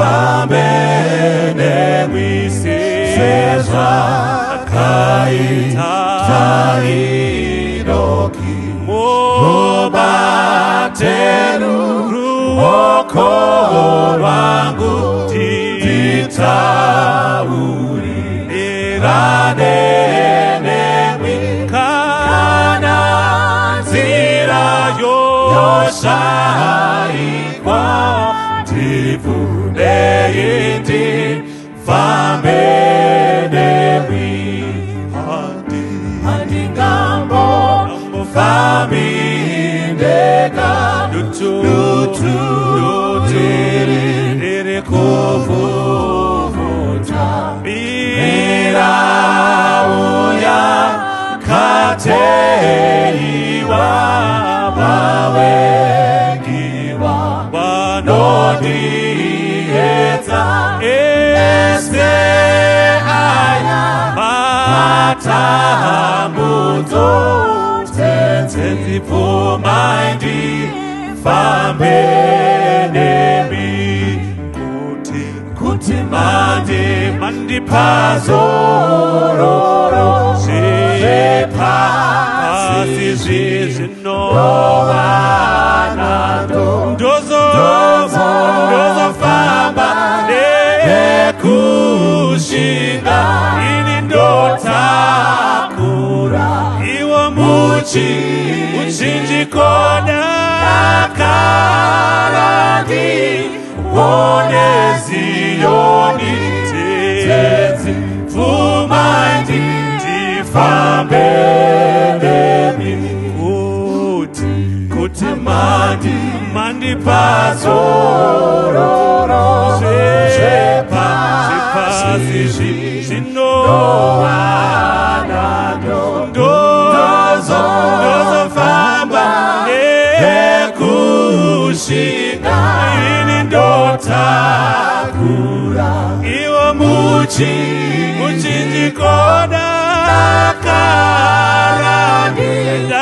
Ndifambe nemwi sezvakaita Enoki, mubate ruoko rwangu, titaurirane nemwi kana nzira yoshaikwa. Ndibvunei ndifambe nemwi. Handingambofambi ndega, dutu riri kuvhuvhuta, mirau yakateiwa, vavengi vanondiedza, ese aya matambudzo. Tenzi, bvumai ndifambe nemi, kuti mandipa zororo, zvepasi zvinova ndozofamba nekushinga, ini ndotakura iwo muchinjiko, dakara ndione Ziyoni. Tenzi, bvumai ndifambe nemi, kuti mandipa zororo, zvepasi zvinova ndozofamba nekushinga, ini ndotakura iwo muchinjiko, dakara ndione.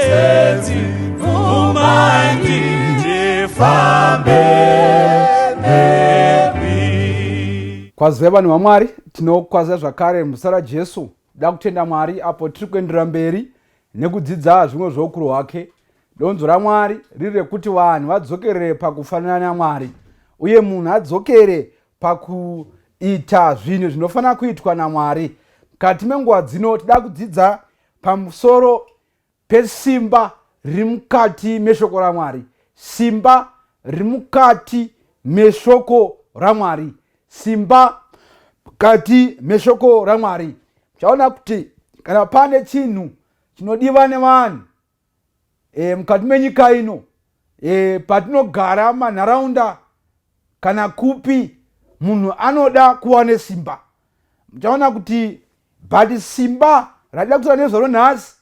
Tenzi, bvumai ndifambe nemi. Kwazivai, vanhu vaMwari. Tinokwaziva zvakare muzita raJesu. Da kutenda Mwari apo tiri kuendera mberi nekudzidza zvimwe zveukuru hwake. Donzo raMwari riri rekuti vanhu vadzokerere pakufanana naMwari, uye munhu adzokere pakuita zvinhu zvinofanira kuitwa naMwari. Mukati menguva dzino tida kudzidza pamusoro pesimba riri mukati meshoko raMwari, simba riri mukati meshoko raMwari, simba mukati meshoko raMwari. Chaona kuti kana pane chinhu chinodiwa nevanhu mukati menyika ino, patinogara, manharaunda kana kupi, munhu anoda kuva nesimba. Muchaona kuti, but simba radida kutaura nezvaro nhasi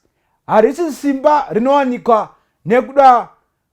harisi simba rinowanikwa nekuda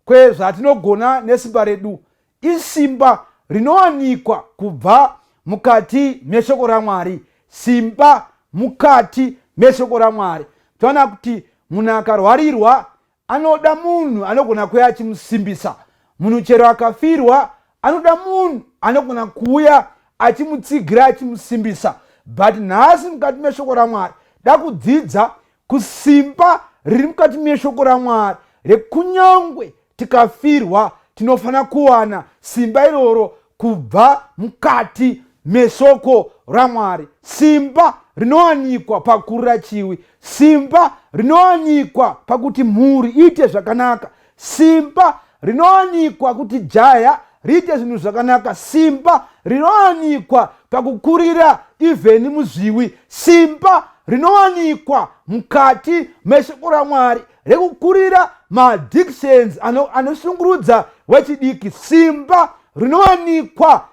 kwezvatinogona nesimba redu. Isimba rinowanikwa kubva mukati meshoko raMwari, simba mukati meshoko raMwari. Toona kuti munhu akarwarirwa anoda munhu anogona kuuya achimusimbisa. Munhu chero akafirwa anoda munhu anogona kuuya achimutsigira, achimusimbisa. But nhasi mukati meshoko raMwari da kudzidza kusimba riri mukati meshoko raMwari rekunyangwe tikafirwa tinofanira kuwana simba iroro kubva mukati meshoko raMwari, simba rinowanikwa pakurira chiwi, simba rinowanikwa pakuti mhuri iite zvakanaka, simba rinowanikwa kuti jaya riite zvinhu zvakanaka, simba rinowanikwa pakukurira even muzviwi, simba rinowanikwa mukati meshoko raMwari rekukurira maaddictions anoshungurudza wechidiki, simba rinowanikwa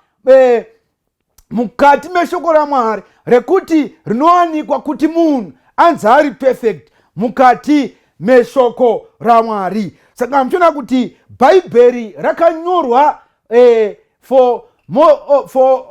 mukati meshoko raMwari rekuti rinowanikwa kuti munhu anzi ari perfect mukati meshoko raMwari. Saka muchiona kuti Bhaibheri rakanyorwa for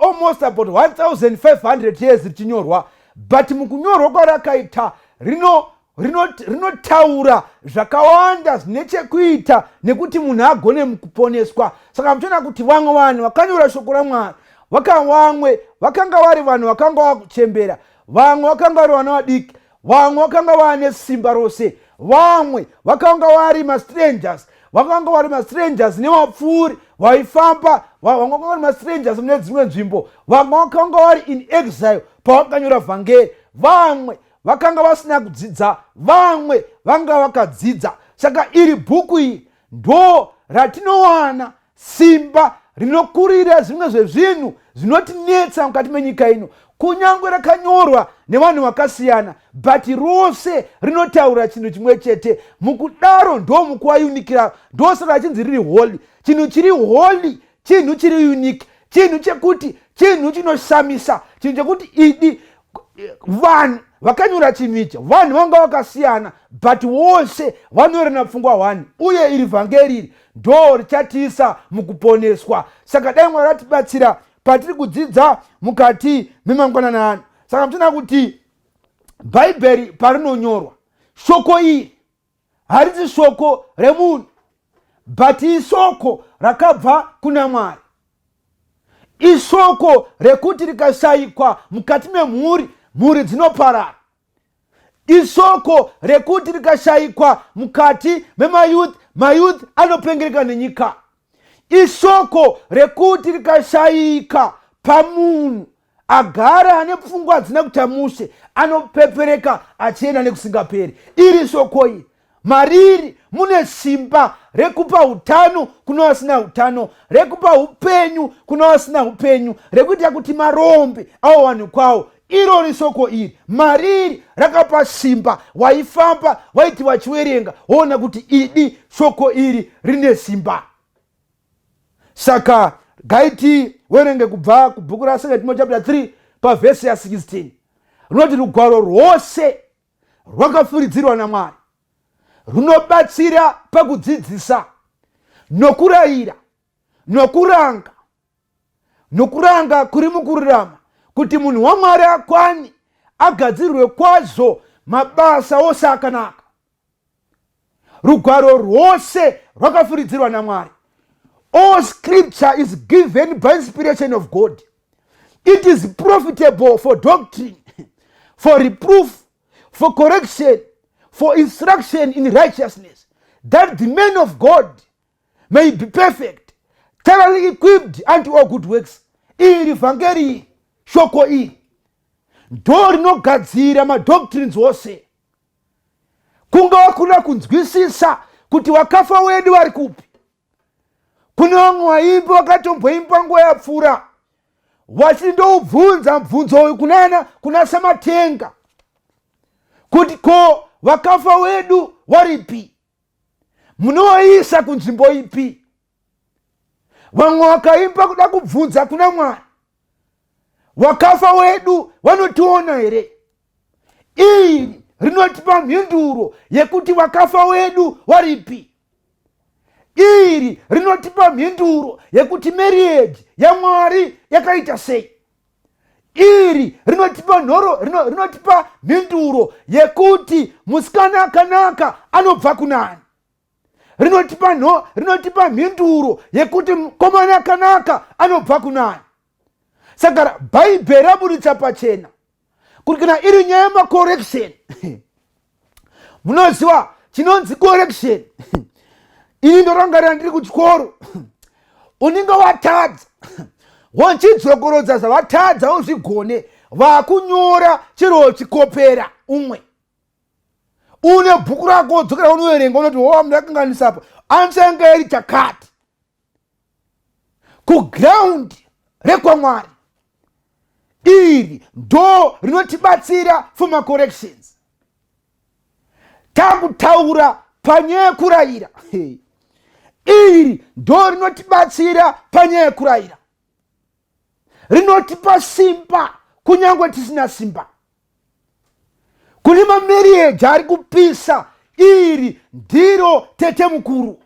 almost about 1500 years richinyorwa, but mukunyorwa kwarakaita rino Rinotaura zvakawanda zvine chekuita nekuti munhu agone mukuponeswa. Saka muchiona kuti vamwe vanhu vakanyora shoko raMwari, vakavamwe vakanga vari vanhu vakanga vakuchembera, vamwe vakanga vari vana vadiki, vamwe vakanga vaane simba rose, vamwe vakanga vari mastrangers, vakanga vari mastrangers nevapfuuri vaifamba, vamwe vakanga vari mastrangers mune dzimwe nzvimbo, vamwe vakanga vari in exile pavakanyora vhangeri, vamwe vakanga vasina kudzidza, vamwe vanga vakadzidza. Saka iri bhuku iri ndo ratinowana simba rinokurira zvimwe zvezvinhu zvinotinetsa mukati menyika ino. Kunyange rakanyorwa nevanhu vakasiyana, but rose rinotaura chinhu chimwe chete. Mukudaro ndo mukuva unique raro, ndosaka achinzi riri holy. Chinhu chiri holy, chinhu chiri unique, chinhu chekuti chinhu chinoshamisa, chinhu chekuti idi vanhu vakanyora chinhu ichi, vanhu vanga vakasiyana, but vose vanyorana pfungwa one. Uye iri vhangeri iri ndo richatiisa mukuponeswa. Saka dai Mwari atibatsira patiri kudzidza mukati memangwanani ano. Saka muchiona kuti Bhaibheri parinonyorwa, shoko iri harisi shoko remunhu, but isoko rakabva kuna Mwari. Isoko rekuti rikashayikwa mukati memhuri, mhuri dzinoparara. Isoko rekuti rikashayikwa mukati memayouth, mayouth anopengereka nenyika. Isoko rekuti rikashayika pamunhu agara ane pfungwa dzina kuita mushe, anopepereka achienda nekusingaperi. Iri shoko iri, mariri mune simba rekupa utano kuna vasina utano, rekupa upenyu kuna vasina upenyu, rekuita kuti marombe awo kwawo. Irori shoko iri, mariri rakapa simba. Waifamba waiti wachiwerenga woona kuti idi shoko iri rine simba. Saka gaiti werenge kubva kubhuku ra2 Timothy chapter 3 pavhesi ya16, rinoti rugwaro rwose rwakafuridzirwa naMwari runobatsira pakudzidzisa, nokurayira, nokuranga, nokuranga kuri mukururama, kuti munhu waMwari akwane, agadzirwe kwazvo mabasa ose akanaka. Rugwaro rwose rwakafuridzirwa naMwari. All scripture is given by inspiration of God. It is profitable for doctrine, for reproof, for correction, for instruction in righteousness, that the man of God may be perfect, thoroughly equipped unto all good works. Iri vhangeri iri, shoko iri ndo rinogadzira madoctrines ose. Kungava kuda kunzwisisa kuti wakafa wedu vari kupi, kune vamwe vaimbi vakatomboimba nguva yapfuura vachindoubvunza mubvunzo uyu kunana kuna Samatenga kuti ko vakafa wedu waripi, munovaisa kunzvimbo ipi? Vamwe vakaimba kuda kubvunza kuna Mwari, wakafa wedu vanotiona here? Iri rinotipa mhinduro yekuti vakafa wedu waripi. Iri rinotipa mhinduro yekuti marriage yaMwari yakaita sei. Iri rinotipa nhoro, rinotipa mhinduro yekuti musikana akanaka anobva kunani. Rinotipa nho, rinotipa mhinduro yekuti mukomana akanaka anobva kunani. Saka Bhaibheri raburitsa pachena kuti kana iri nyaya yemacorrection, munoziva chinonzi correction. Ini ndorangarira ndiri kuchikoro, unenge watadza, wochidzokorodza zvavatadza uzvigone, vakunyora chero chikopera umwe une bhuku rako, wodzokera unoverenga, unoti ho, ndakanganisa apa, ansa yanga iri chakati. Kuground rekwaMwari iri ndo rinotibatsira for macorrections. Takutaura panyaya yekurayira, iri ndo rinotibatsira panyaya yekurayira. Rinotipa simba kunyange tisina simba. Kune mamarriage ari kupisa, iri ndiro tete mukuru.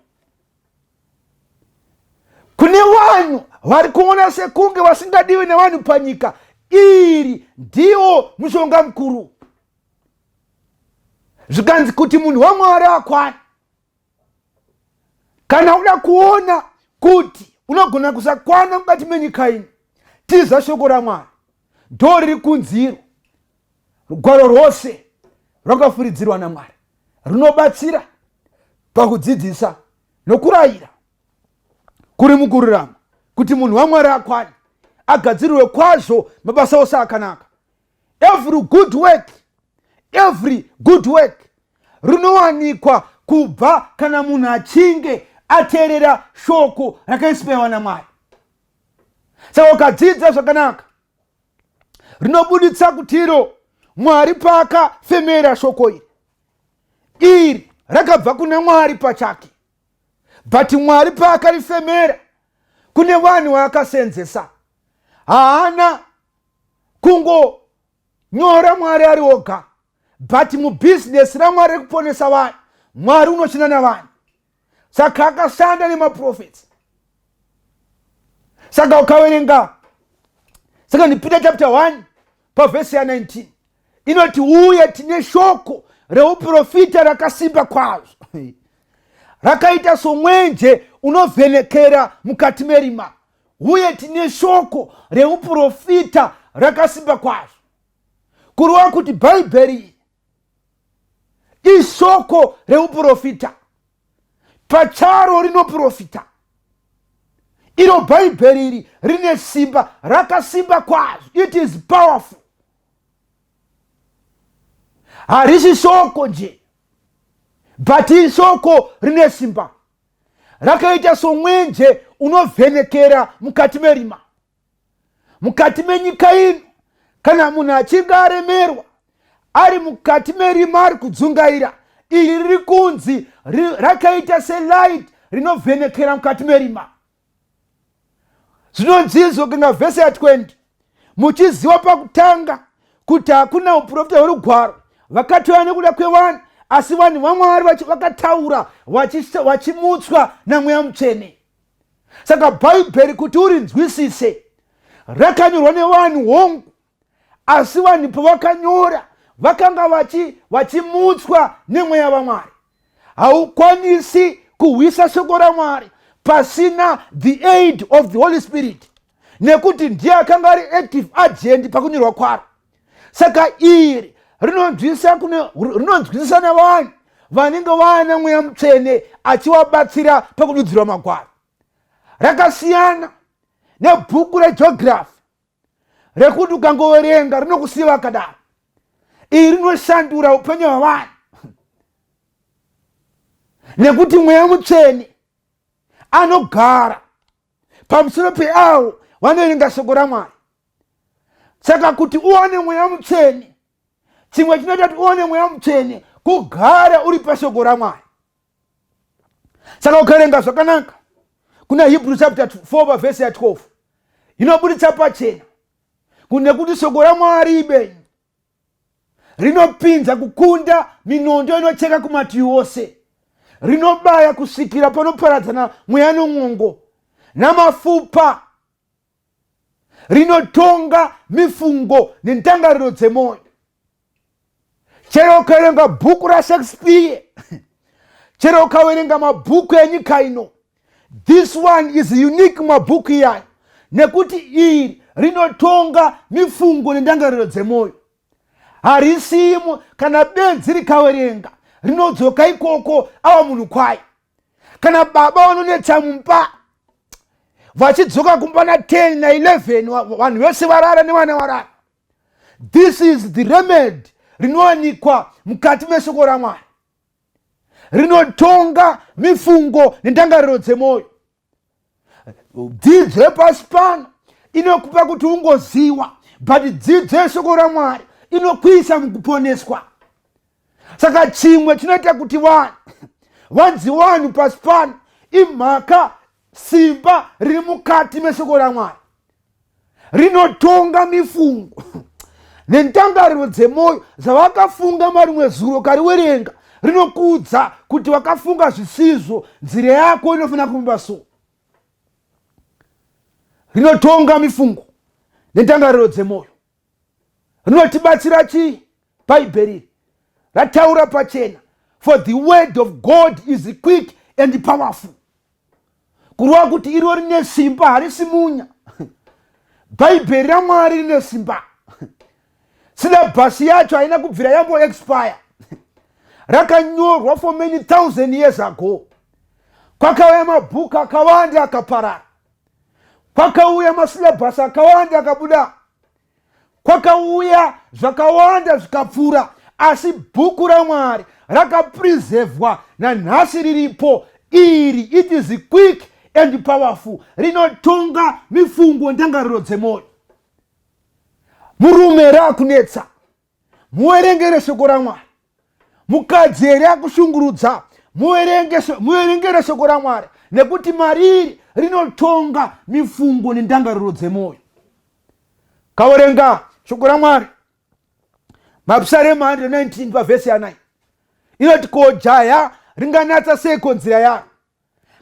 Kune vanhu vari kuona sekunge vasingadiwi nevanhu panyika, iri ndiwo mushonga mukuru. Zvikanzi kuti munhu waMwari akwane. Kana uda kuona kuti unogona kusakwana mukati menyika ino, tiza shoko raMwari. Ndo riri kunzi iro rugwaro rwose rwakafuridzirwa naMwari, runobatsira pakudzidzisa nokurayira kuri mukururama, kuti munhu waMwari akwane, agadzirirwe kwazvo mabasa ose akanaka. Every good work, every good work rinowanikwa kubva kana munhu achinge ateerera shoko rakainspirewa naMwari. Saka ukadzidza zvakanaka, rinobuditsa kutiro Mwari paakafemera shoko iri, iri rakabva kuna Mwari pachake, but Mwari paakarifemera kune vanhu vaakasenzesa, haana kungonyora Mwari ari oga, but mubhizinesi raMwari rekuponesa vanhu, Mwari unoshanda navanhu. Saka akashanda nemaprofets. Saka ukaverenga Second Peter chapter 1 pavhesi ya 19 inoti, uye tine shoko reuprofita rakasimba kwazvo, rakaita somwenje unovhenekera mukati merima. Uye tine shoko reuprofita rakasimba kwazvo, kureva kuti Bhaibheri ishoko reuprofita pacharo, rinoprofita iro. Bhaibheri iri rine simba, rakasimba kwazvo. It is powerful. Harisi shoko nje, but ishoko rine simba, rakaita somwenje unovhenekera mukati merima, mukati menyika ino. Kana munhu achinge aremerwa, ari mukati merima, ari kudzungaira, iri riri kunzi rakaita selight rinovhenekera mukati merima. Zvinonzizvo kinga vhesi ya20, muchiziva pakutanga kuti hakuna uprofita hwerugwaro vakatouya nekuda kwevanhu, asi vanhu vaMwari vakataura vachimutswa naMweya Mutsvene. Saka Bhaibheri, kuti urinzwisise, rakanyorwa nevanhu, hongu, asi vanhu pavakanyora vakanga vachimutswa nemweya vaMwari. Haukwanisi kuhwisa shoko raMwari pasina the aid of the Holy Spirit, nekuti ndiye akanga ari active agent pakunyorwa kwaro. Saka iri rinonzwisisa nevanhu vanenge vaana Mweya Mutsvene achivabatsira pakududzirwa magwaro. Rakasiyana nebhuku regeography rekuti ukangoverenga rinokusiya vakadaro. Iri rinoshandura upenyu hwavanhu, nekuti Mweya Mutsvene anogara pamusoro peavo vanoverenga shoko raMwari. Saka kuti uwane Mweya Mutsvene, chimwe chinoita kuti uwane Mweya Mutsvene kugara uri pashoko raMwari. Saka ukaverenga zvakanaka kuna Hebrew chapter 4 pavhesi ya12, inobuditsa pachena nekuti shoko raMwari ibenyu, rinopinza kukunda minondo inocheka kumativi ose, rinobaya kusvikira panoparadzana mweya nomwongo namafupa, rinotonga mifungo nendangariro dzemwoyo. Chero ukaverenga bhuku raShakespeare, chero ukaverenga mabhuku enyika ino, this one is unique mabhuku iyayo, nekuti iri rinotonga mifungo nendangariro dzemwoyo. Harisimo kana benzi rikaverenga rinodzoka ikoko ava munhu kwayo. Kana baba vanonetsa mumba vachidzoka kumba na10 na11, vanhu vese varara nevana varara, this is the remedy rinowanikwa mukati meshoko raMwari. Rinotonga mifungo nendangariro dzemwoyo. Dzidzo yepasi pano inokupa kuti ungoziwa, but dzidzo yeshoko raMwari inokuisa mukuponeswa. Saka chimwe chinoita kuti vanhu vanzi vanhu pasi pano imhaka simba riri mukati meshoko raMwari, rinotonga mifungo nendangariro dzemwoyo. Zvavakafunga marimwe zuro, kariwerenga rinokudza kuti wakafunga zvisizvo, nzira yako inofanira kumba. So rinotonga mifungo nendangariro dzemwoyo. Rinotibatsira chii Bhaibheri iri? Rataura pachena, for the word of God is quick and powerful. Kureva kuti iro rine simba, harisi munya. Bhaibheri raMwari rine simba. Silabhasi yacho haina kubvira yambo expire. Rakanyorwa for many thousand years ago. Kwakauya mabhuku akawanda akaparara, kwakauya masilabhasi akawanda akabuda, kwakauya zvakawanda zvikapfuura, asi bhuku raMwari rakapreservwa nanhasi riripo iri. It is quick and powerful, rinotonga mifungo ndangariro dzemwoyo. Murume raakunetsa, muverengere shoko raMwari. Mukadzi here akushungurudza, muverengere shoko raMwari, nekuti mariri rinotonga mifungo nendangariro dzemwoyo. Kaverenga shoko raMwari, Mapsarema 119 pavhesi ya9 inoti, "Ko jaya ringanatsa seiko nzira yaro?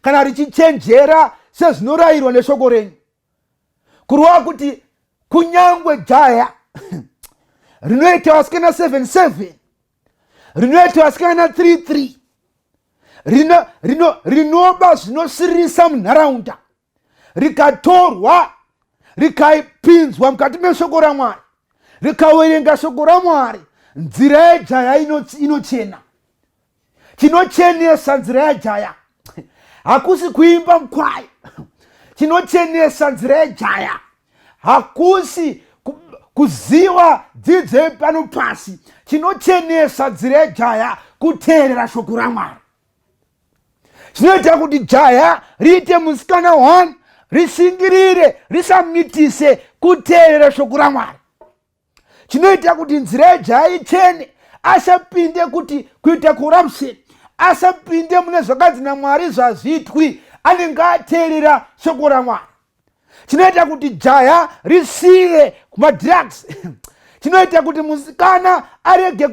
Kana richichenjera sezvinorayirwa neshoko renyu." Kureva kuti kunyangwe jaya rinoita vasikana 77, rinoita vasikana 33, rinoba zvinosiririsa munharaunda, rikatorwa rikapinzwa mukati meshoko raMwari, rikaverenga shoko raMwari, nzira yejaya inochena. Chinochenesa nzira yejaya hakusi kuimba mukwai. Chinochenesa nzira yejaya hakusi kuziva dzidzo yepano pasi. Chinochenesa nzira yejaya kuteerera shoko raMwari. Zvinoita kuti jaya riite musikana 1, risingirire, risamitise, kuteerera shoko raMwari. Chinoita kuti nzira yejaya ichene, asapinde kuti kuita corruption, asapinde mune zvakanzi naMwari zvazvitwi, anenge ateerera shoko raMwari. Chinoita kuti jaya risiye kumadrugs, chinoita kuti musikana arege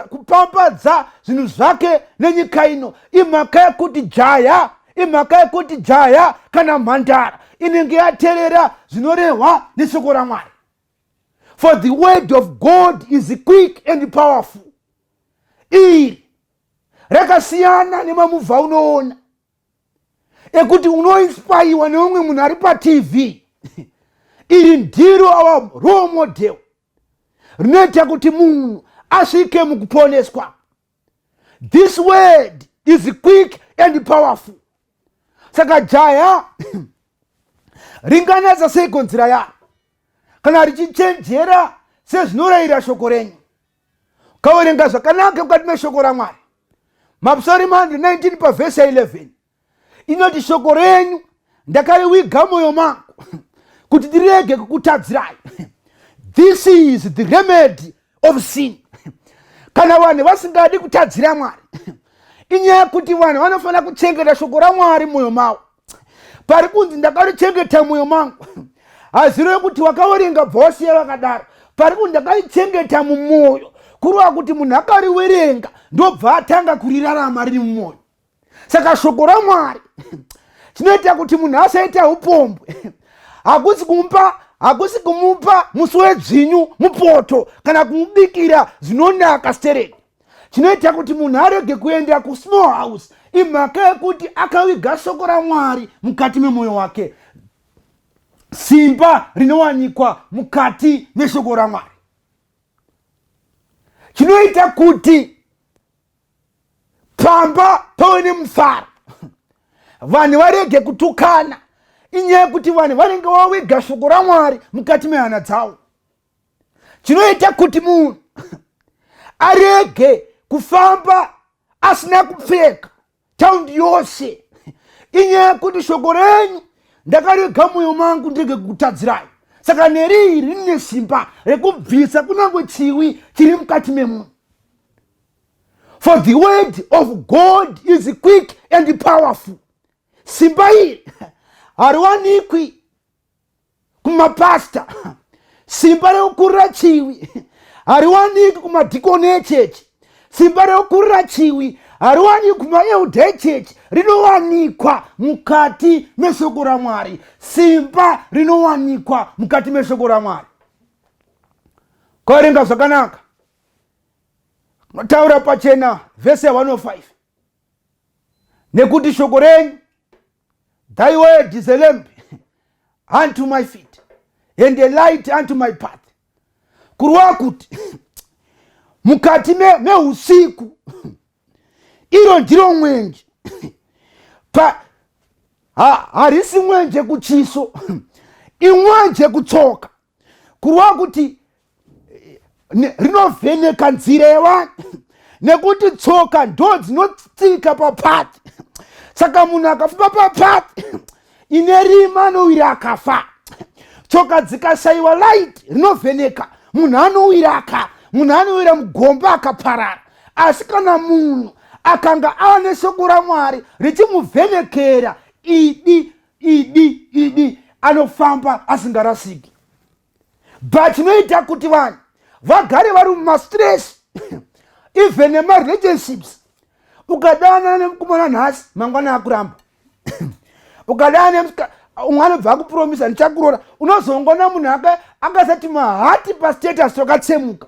kupambadza zvinhu zvake nenyika ino, imhaka yekuti jaya, imhaka yekuti jaya kana mhandara inenge yateerera zvinorehwa neshoko raMwari. For the word of God is quick and powerful. Iri rakasiyana nemamuvha unoona ekuti unoinspaiwa neumwe munhu ari paTV. Iri ndiro our role model, rinoita kuti munhu asvike mukuponeswa. This word is quick and powerful. Saka jaya ringanatsa seiko nzira yaro? Kana richichenjera sezvinorayira shoko renyu. Kaverenga zvakanaka mukati meshoko raMwari, Mapsalm 119 pavhesi ya11 inoti, "Shoko renyu ndakariwiga mwoyo mangu kuti ndirege kukutadzirai." This is the remedy of sin. Kana vanhu vasingadi kutadzira Mwari, inyaya yekuti vanhu vanofanira kuchengeta shoko raMwari mumwoyo mavo. Pari kunzi ndakarichengeta mwoyo mangu, haziro yekuti wakaverenga bva wasiya vakadaro. Pari kunzi ndakarichengeta mumwoyo, kureva kuti munhu akariverenga ndobva atanga kurirarama riri mumwoyo. Saka shoko raMwari chinoita kuti munhu asaita upombwe hakusi kumupa musi wedzvinyu mupoto kana kumubikira zvinonaka stereki. Chinoita kuti munhu arege kuenda kusmall house imhaka yekuti akaviga shoko raMwari mukati memwoyo wake. Simba rinowanikwa mukati meshoko raMwari. Chinoita kuti pamba pave nemufaro, vanhu varege kutukana, inyaya yekuti vanhu vanenge vaviga shoko raMwari mukati mehana dzavo. Chinoita kuti munhu arege kufamba asina kupfeka taundi yose inyaya yekuti shoko renyu ndakarega mwoyo mangu ndirege kukutadzirai. Saka neriri rine simba rekubvisa kunyange chiwi chiri mukati memunhu. For the word of God is quick and powerful. Simba iri hariwanikwi kumapasta. Simba rekukurira chiwi hariwaniki kumadhikoni echechi. Simba rekukurira chiwi hariwaniki kumaelder echechi. Rinowanikwa mukati meshoko raMwari. Simba rinowanikwa mukati meshoko raMwari. Kaverenga zvakanaka. Unotaura pachena vhesi ya 105 nekuti shoko renyu, thy word is a lamp unto my feet and a light unto my path. Kureva kuti mukati meusiku iro ndiro mwenje pa harisi mwenje kuchiso, imwenje kutsoka. Kureva kuti rinovheneka nzira yevanhu, nekuti tsoka ndo dzinotsika papath. Saka munhu akafamba papath ine rima anowira akafa. Tsoka dzikashayiwa light rinovheneka, munhu anowira aka munhu anowira mugomba akaparara. Asi kana munhu akanga ava neshoko raMwari richimuvhenekera, idi idi idi, anofamba asingarasiki. But chinoita kuti vanhu vagare vari mumastress, even nemarelationships, ukadanana nemukomana nhasi, mangwana akuramba. Ukadana, umwe anobva akupromisa, "Ndichakurora." Unozongona munhu akasati maheart pastatus tokatsemuka.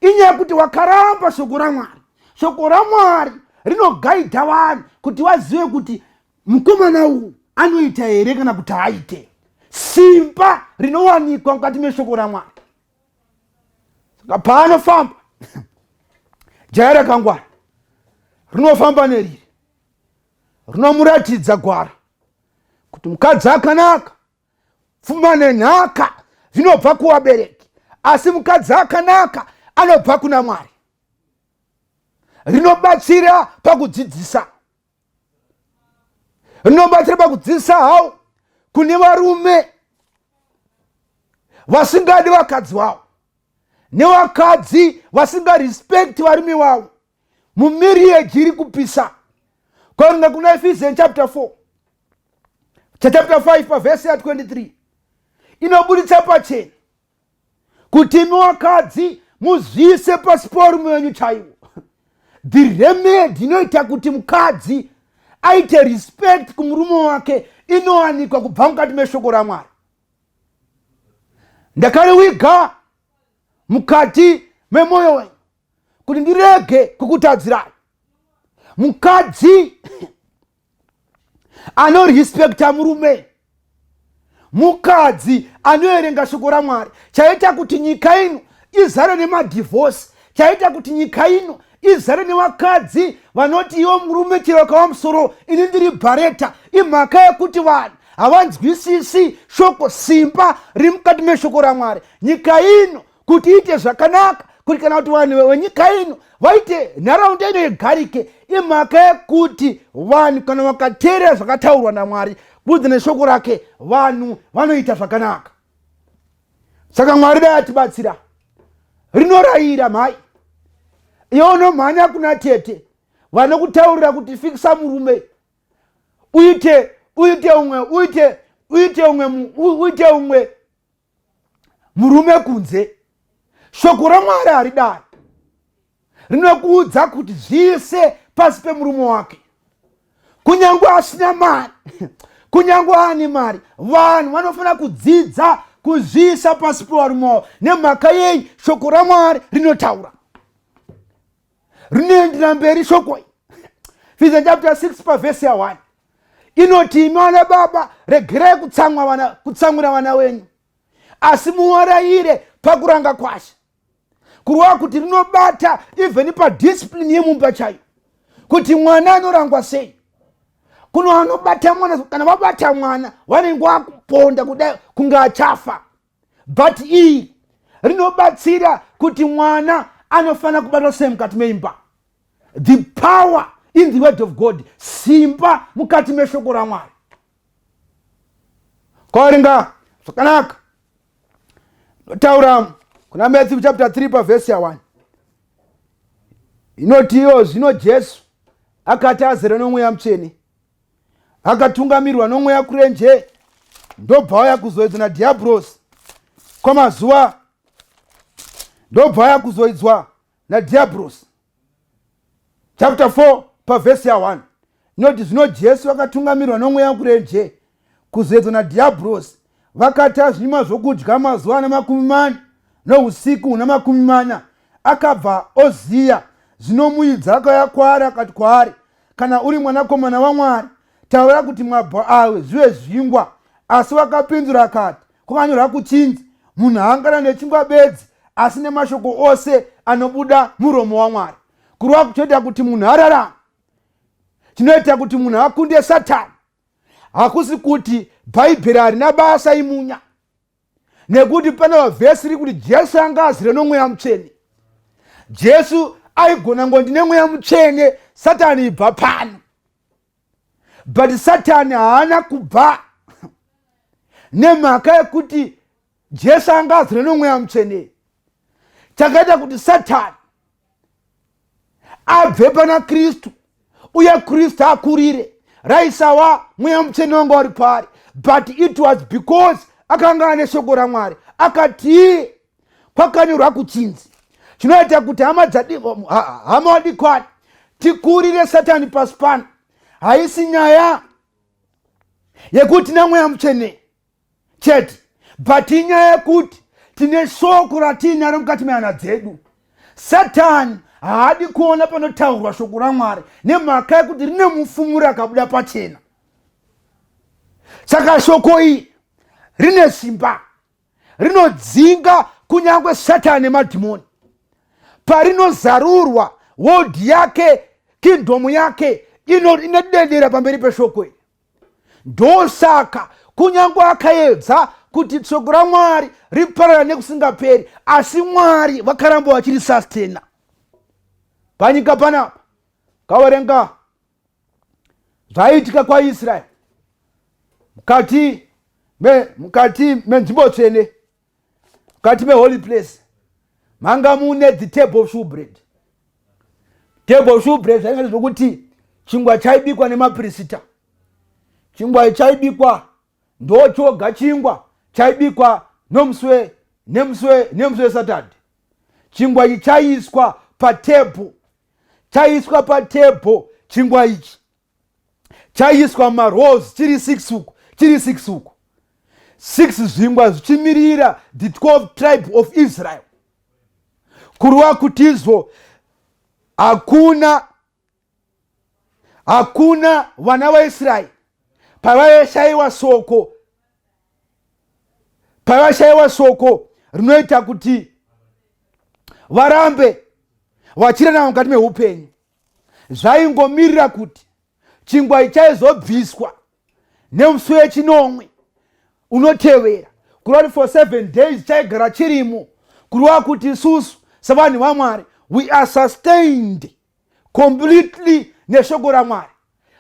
Inyaya yekuti wakaramba shoko raMwari. Shoko raMwari rinogaidha vanhu kuti vazive kuti mukomana uyu anoita here kana kuti haaite. Simba rinowanikwa mukati meshoko raMwari. Saka paanofamba jaya rakangwara, rinofamba neriri, rinomuratidza gwara kuti mukadzi akanaka, pfuma nenhaka zvinobva kuvabereki, asi mukadzi akanaka anobva kuna Mwari. Rinobatsira pakudzidzisa, rinobatsira pakudzidzisa hau kune varume vasingadi vakadzi vavo nevakadzi vasingarespekti varume vavo. Mumarriage iri kupisa. Kwaringa kuna Ephesians chapter 4, chapter 5, pavhesi ya23, inoburitsa pachena kuti imi vakadzi muzviise pasi porume wenyu chaiwo. The remedy inoita kuti mukadzi aite respect kumurume wake inowanikwa kubva mukati meshoko raMwari. Ndakariwiga mukati memwoyo wenyu kuti ndirege kukutadzirai. Mukadzi anorespekta murume, mukadzi anoerenga shoko raMwari. Chaita kuti nyika ino izare nemadhivhosi, chaita kuti nyika ino izare nevakadzi vanoti, "Iwo murume chero kava musoro, ini ndiri bhareta," imhaka yekuti vanhu havanzwisisi shoko, simba riri mukati meshoko raMwari. Nyika ino kuti iite zvakanaka, kuti kana kuti vanhu venyika ino vaite nharaunda ino igarike, imhaka yekuti vanhu kana vakateerera zvakataurwa naMwari kubudza neshoko rake, vanhu vanoita zvakanaka. Saka Mwari dai atibatsira. Rinorayira mhai, iwe unomhanya kuna tete vanokutaurira kuti fikisa murume, uite umwe, uite umwe murume kunze. Shoko raMwari haridai, rinokuudza kuti zviise pasi pemurume wake, kunyange asina mari, kunyange ane mari. Vanhu vanofanira kudzidza kuzviisa pasi pevarume wavo. Nemhaka yei? Shoko raMwari rinotaura, rinoendera mberi shoko. Ephesians chapter 6 pavhesi ya1 inoti, "Imi vana baba, regerai kutsamwa vana, kutsamwira vana wenyu, asi muwarayire pakuranga kwashe." Kureva kuti rinobata even padiscipline yemumba chaiyo, kuti mwana anorangwa sei. Kuno vanobata mwana, kana vabata mwana vanenge vakuponda kudai kunge achafa. But iyi rinobatsira kuti mwana anofanira kubatwa sei mukati meimba. The power in the word of God, simba mukati meshoko raMwari. Kwaringa zvakanaka, notaura kuna Matthew chapter 3 pavhesi ya1, inoti iyo, "Zvino Jesu akati azere noMweya Mutsvene, akatungamirwa noMweya kurenje, ndobva auya kuzoedzwa nadhiabhurosi kwamazuva, ndobva auya kuzoidzwa nadhiabhurosi." Chapter 4 pavhesi ya1 inoti, "Zvino Jesu akatungamirwa noMweya kurenje kuzoedzwa nadhiabhurosi. Vakati azvinyima zvokudya mazuva ana 40 nousiku huna 40, Akabva oziya. Zvino muidzi akauya kwaari akati kwaari, Kana uri mwanakomana waMwari, taura kuti mabwe awe zvive zvingwa. Asi wakapindura akati, Kwakanyorwa kuchinzi, munhu haangana nechingwa bedzi, asi nemashoko ose anobuda muromo waMwari. Kureva kuchoita kuti munhu ararame, chinoita kuti munhu akunde Satani, hakusi kuti Bhaibheri harina basa imunya, nekuti pane vavhesi ri kuti Jesu anga azire nomweya mutsvene. Jesu aigona ngo ndine mweya mutsvene, Satani ibva pano. But Satani haana kubva nemhaka yekuti Jesu anga azire nomweya mutsvene. Chakaita kuti Satani abve pana Kristu uye Kristu akurire raisawa mweya mutsvene wanga uri paari, but it was because akanga ane shoko raMwari. Akati kwakanyorwa kuchinzi, chinoita kuti hama hama wadikwani tikurire Satani pasi pano haisi nyaya yekuti namweya mutsvene chete, but inyaya yekuti tine shoko ratiinaro mukati mehana dzedu. Satani haadi kuona panotaurwa shoko raMwari nemhaka yekuti rine mufumuri akabuda pachena. Saka shoko iri rine simba, rinodzinga kunyange Satani nemadhimoni. Parinozarurwa, world yake, kingdom yake inodedera pamberi peshoko iri. Ndosaka kunyange akaedza kuti shoko raMwari riparara nekusingaperi, asi Mwari vakaramba vachiri sastena panyika panapa. Kaverenga zvaiitika kwaIsraeri mukati mukati menzvimbo tsvene, mukati meholy place, manga mune the table of shewbread. Table of shewbread zvainga zvokuti chingwa chaibikwa nemaprisita, chingwa chaibikwa ndochoga chingwa chaibikwa nomuswe nemuswe nemuswe weSaturday. Chingwa ichi chaiiswa patebho, chaiiswa patebho. Chingwa ichi chaiiswa marose, chiri 6 uku, chiri 6 uku, 6 zvingwa zvichimirira the 12 tribe of Israel. Kureva kuti izvo hakuna vana vaIsraeri pavaishayiwa soko, pavashayiwa soko rinoita kuti varambe vachirarama mukati meupenyu, zvaingomirira kuti chingwa chaizobviswa nemusi wechinomwe unotevera. Kureva kuti for 7 days chaigara chirimo. Kureva kuti isusu sevanhu vaMwari, we are sustained completely neshoko raMwari.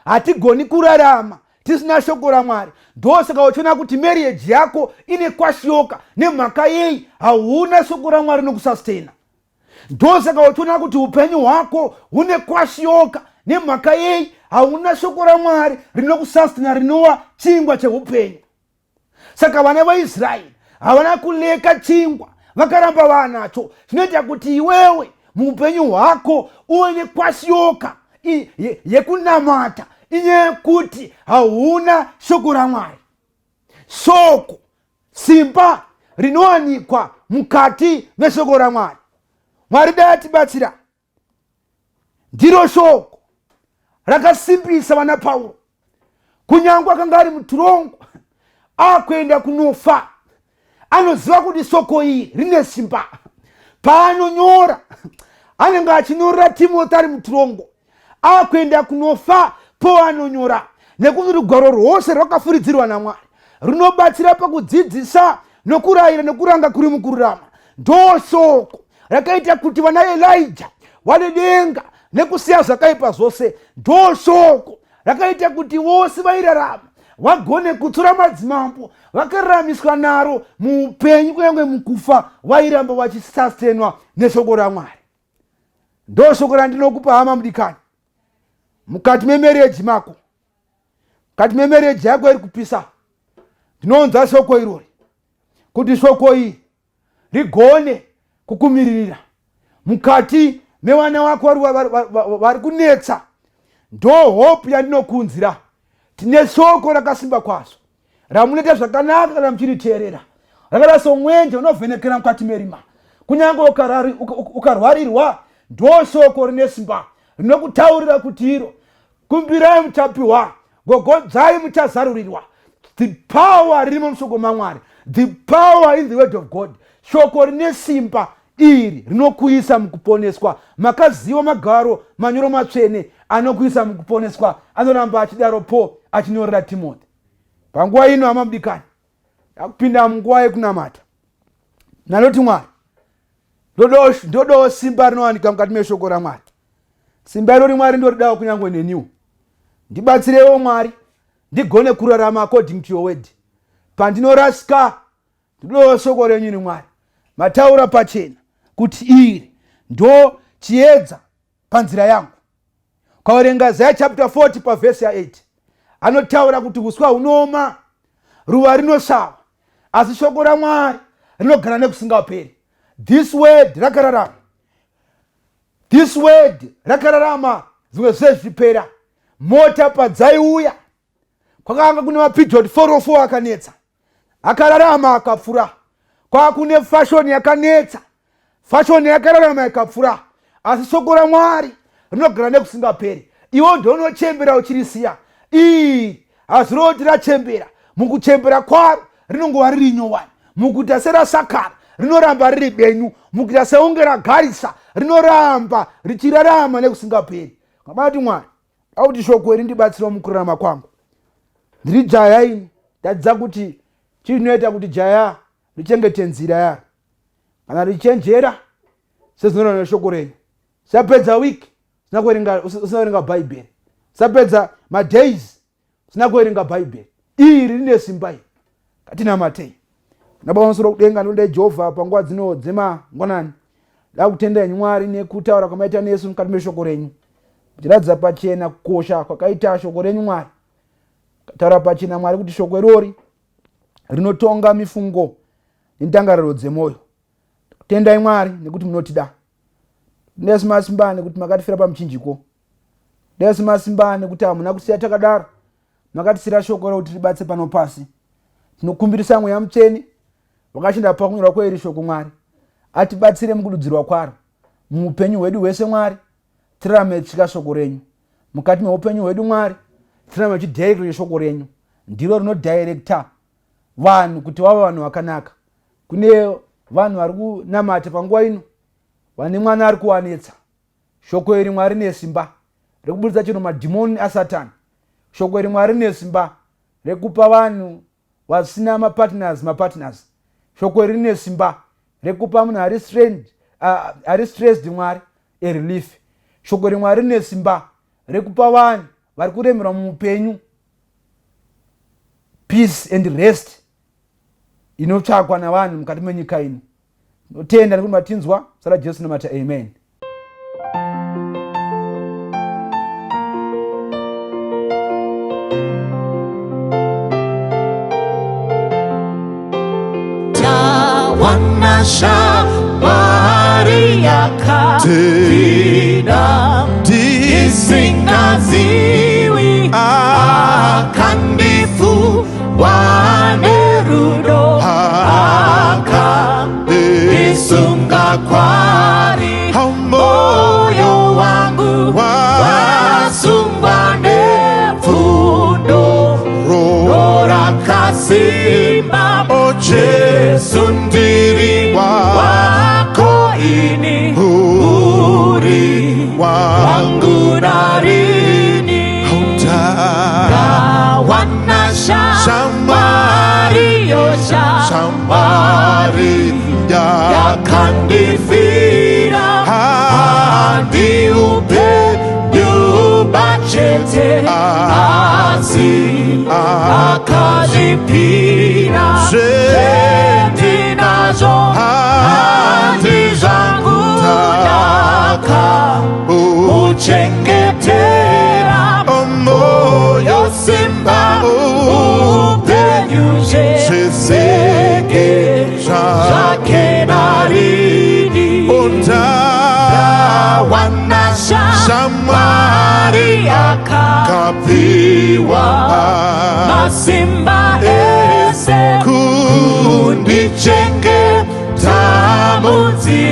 Hatigoni kurarama tisina shoko raMwari. Ndosaka uchiona kuti marriage yako ine kwashiyoka. Nemhaka yei? Hauna shoko raMwari nokusustaina. Ndosaka uchiona kuti upenyu hwako hune kwashiyoka. Nemhaka yei? Hauna shoko raMwari rinokusustaina, rinova chingwa cheupenyu. Saka vana vaIsraeri havana kuleka chingwa, vakaramba vanacho. Zvinoita kuti iwewe muupenyu hwako uve nekwashiyoka yekunamata inyaya yekuti hauna shoko raMwari. Shoko, simba rinowanikwa mukati meshoko raMwari. Mwari dai atibatsira. Ndiro shoko rakasimbisa vana Pauro, kunyange akanga ari muturongo akuenda kunofa. Anoziva kuti soko iri rine simba. Paanonyora, anenge achinyorera Timoti ari muturongo akuenda kunofa. Poanonyora, nekuti rugwaro rwose rwakafuridzirwa naMwari runobatsira pakudzidzisa nokurayira nokuranga kuri mukururama. Ndosoko rakaita kuti vana Elija vane denga nekusiya zvakaipa zvose. Ndosoko rakaita kuti vose vairarama vagone kutsura madzimambo, vakararamiswa naro muupenyu, kunyange mukufa vairamba vachisastenwa neshoko raMwari. Ndoshoko randinokupa, hama mudikani, mukati memereji mako, mukati memereji yako iri kupisa, ndinounza shoko irori kuti shoko iri rigone kukumiririra mukati mevana wako vari kunetsa. Ndo hope yandinokunzira. Tine shoko rakasimba kwazvo ramunoita zvakanaka kana muchiriteerera, rakada somwenje unovhenekera mukati merima. Kunyange ukarwarirwa, ndo shoko rine simba rinokutaurira kuti iro kumbirai muchapiwa, gogodzai muchazarurirwa. The power ririmo mushoko maMwari, the power in the word of God. Shoko rine simba iri rinokuisa mukuponeswa. Makaziva magaro manyoro matsvene anokuisa mukuponeswa. Anoramba achidaro Paul achinyorera Timothy. Panguva ino, hama mudikani, takupinda munguva yekunamata. Nanoti Mwari, ndodawo simba rinowanika mukati meshoko raMwari. Simba irori Mwari ndoridawo kunyange neniwo. Ndibatsirewo Mwari, ndigone kurarama according to your word. Pandinorasika, ndinodawo shoko renyu ini Mwari. Mataura pachena kuti iri ndo chiedza panzira yangu. Ukaverenga Isaiah chapter 40 pavhesi ya8, anotaura kuti uswa hunooma, ruva rinosvava, asi shoko raMwari rinogara nekusingaperi. This word rakararama, this word rakararama zvimwe zvese zvichipera. Mota padzaiuya, kwakanga kune maPeugeot 404 akanetsa, akararama akapfura. Kwakune fashoni yakanetsa, fashoni yakararama ikapfura, asi shoko raMwari rinogara nekusingaperi. Iwo ndounochembera uchirisiya. Ii hazviroti rachembera, mukuchembera kwaro rinongova riri nyowani. Mukuita serasakara, rinoramba riri benyu. Mukuita seunge ragarisa, rinoramba richirarama nekusingaperi. Kabati Mwari, auti shoko iri ndibatsirawo mukurarama kwangu. Ndiri jaya ini, ndadzidza kuti chii chinoita kuti jaya richengete nzira yaro kana richenjera sezvinoreva neshoko renyu. Usapedza week usina kuverenga Bhaibheri, usapedza madays usina kuverenga Bhaibheri. Iri rine simba iri. Ngatinamatei. Nababa vamusoro kudenga, ndinodai Jehovha panguva dzino dzemangwanani. Da kutenda henyu Mwari nekutaura kwamaita nesu mukati meshoko renyu, muchiratidza pachena kukosha kwakaita shoko renyu Mwari. Taura pachena Mwari kuti shoko irori rinotonga mifungo nendangariro dzemwoyo. Tendai Mwari nekuti munotida. Tendai masimba nekuti makatifira pamuchinjiko. Tendai masimba nekuti hamuna kusiya takadaro, makatisira shoko rekuti ribatse pano pasi. Tinokumbirisa Mweya Mutsvene wakashinda pakunyorwa kweiri shoko Mwari atibatsire mukududzirwa kwaro muupenyu hwedu hwese. Mwari, tirarame tsvika shoko renyu mukati meupenyu hwedu. Mwari, tirarame tichidirectwa neshoko renyu. Ndiro rinodirecta vanhu kuti vave vanhu vakanaka. Kune vanhu vari kunamata panguva ino vane mwana ari kuwanetsa, shoko iri Mwari rine simba rekuburitsa chero madhimoni aSatani. Shoko iri Mwari rine simba rekupa vanhu vasina mapartners mapartners. Shoko iri rine simba rekupa munhu ari strained, ari stressed Mwari arelief. Shoko iri Mwari rine simba rekupa vanhu vari kuremerwa muupenyu peace and rest inotsvakwa navanhu mukati menyika ino. Tinotenda nekuti matinzwa. Sara Jesu namata, amen. Tawana shamwari yakatida isingaziwi, akandifuwa nerudo, akandisunga kwari. Moyo wangu wasungwa nepfundo rakasimba. O Jesu, ndiri wako ini, uri wangu narini. Ndawana shamwari, yo shamwari yakandifira. Handi upenyu bachete, asi akazvipira. Zvendinazvo handi zvangu, ndaka uchengetera. Moyo, simba, upenyu zveseke zvake narini. Ndawana shamwari akapiwa masimba ese kundichengeta munzira.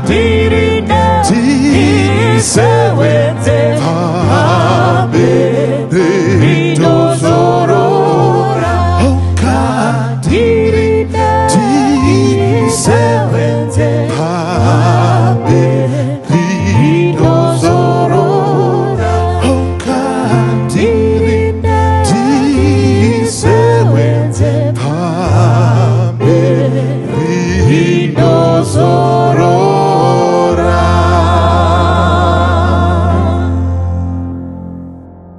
Mukati.